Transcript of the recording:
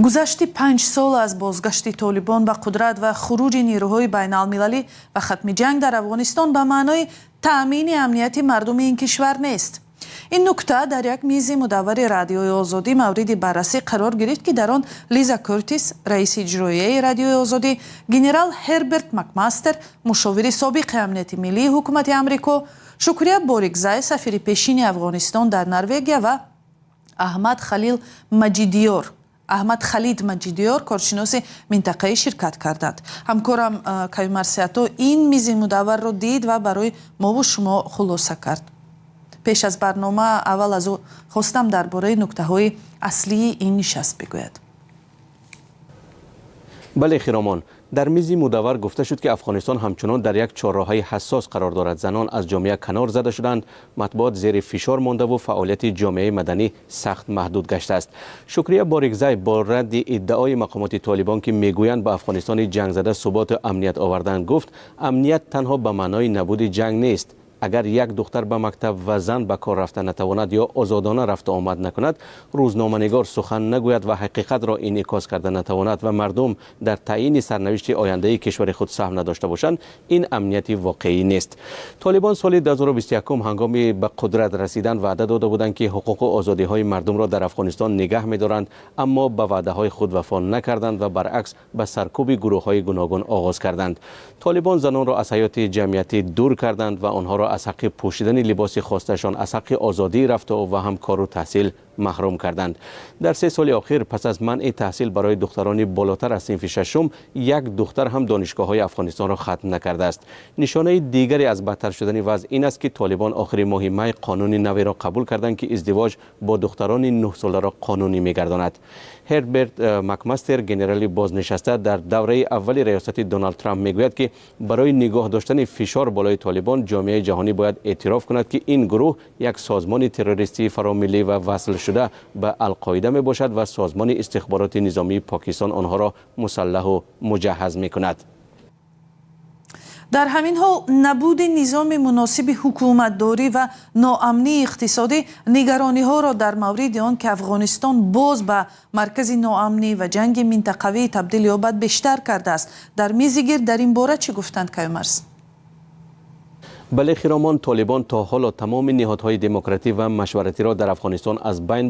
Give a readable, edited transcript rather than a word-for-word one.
Гузашти 5 сол аз бозгашти Толибон ба қудрат ва хуруҷи нерӯҳои байналмилалӣ ва хатми ҷанг дар Афғонистон ба маънои таъмини амнияти мардуми ин кишвар нест. Ин нукта дар як мизи мудаввари Радиои Озодӣ мавриди баррасӣ қарор гирифт, ки дар он Лиза Куртис, раиси иҷроияи Радиои Озодӣ, генерал Ҳерберт Макмастер, мушовири собиқи амнияти миллии ҳукумати Амрико, Шукрия Борикзай, сафири пешини Афғонистон дар Норвегия, ва Аҳмад Халид Маҷидиёр, коршиноси минтақаӣ, ширкат карданд. Ҳамкорам Каюмарс Ато ин мизи мудавварро дид ва барои мову шумо хулоса кард. Пеш аз барнома аввал аз ӯ хостам дар бораи нуктаҳои аслии ин нишаст бигӯяд. Бале, Хиромон, дар мизи мудаввар гуфта шуд, ки Афғонистон ҳамчунон дар як чорроҳаи ҳассос қарор дорад. Занон аз ҷомеа канор зада шуданд, матбуот зери фишор мондаву фаъолияти ҷомеаи маданӣ сахт маҳдуд гаштааст. Шукрия Борикзай бо радди иддаои мақомоти Толибон, ки мегӯянд ба Афғонистони ҷангзада суботу амният оварданд, гуфт, амният танҳо ба маънои набуди ҷанг нест. Агар як духтар ба мактаб ва зан ба кор рафта натавонад ё озодона рафту омад накунад, рӯзноманигор сухан нагӯяд ва ҳақиқатро инъикос карда натавонад ва мардум дар таъйини сарнавишти ояндаи кишвари худ саҳм надошта бошанд, ин амнияти воқеӣ нест. Толибон соли 2021 ҳангоми ба қудрат расидан ваъда дода буданд, ки ҳуқуқу озодиҳои мардумро дар Афғонистон нигаҳ медоранд, аммо ба ваъдаҳои худ вафо накарданд ва баръакс ба саркӯби гурӯҳҳои гуногун оғоз карданд. Толибон занонро аз ҳаёти ҷамъиятӣ дур карданд ва онҳоро аз ҳаққи пӯшидани либоси хосташон, аз ҳаққи озодии рафту ва ҳам кору таҳсил маҳрум карданд. Дар 3 соли охир, пас аз манъи таҳсил барои духтарони болотар аз синфи шашум, як духтар ҳам донишгоҳҳои Афғонистонро хатм накардааст. Нишонаи дигаре аз бадтар шудани вазъ ин аст, ки Толибон охири моҳи май қонуни наверо қабул карданд, ки издивоҷ бо духтарони 9-соларо қонунӣ мегардонад. Ҳерберт Макмастер, генерали бознишаста дар давраи аввали раёсати Доналд Трамп, мегӯяд, ки барои нигоҳ доштани фишор болои Толибон ҷомеаи ҷаҳонӣ бояд эътироф кунад, ки ин гурӯҳ як созмони террористии фаромиллӣ ва васлшуда ба Алқоида мебошад ва созмони истихбороти низомии Покистон онҳоро мусаллаҳу муҷаҳҳаз мекунад. Дар ҳамин ҳол, набуди низоми муносиби ҳукуматдорӣ ва ноамнии иқтисодӣ нигарониҳоро дар мавриди он, ки Афғонистон боз ба маркази ноамнӣ ва ҷанги минтақавӣ табдил ёбад, бештар кардааст. Дар мизи гирд дар ин бора чӣ гуфтанд, Каюмарс? Бале, Хиромон, Толибон то ҳоло тамоми ниҳодҳои демократӣ ва машваратиро дар Афғонистон аз байн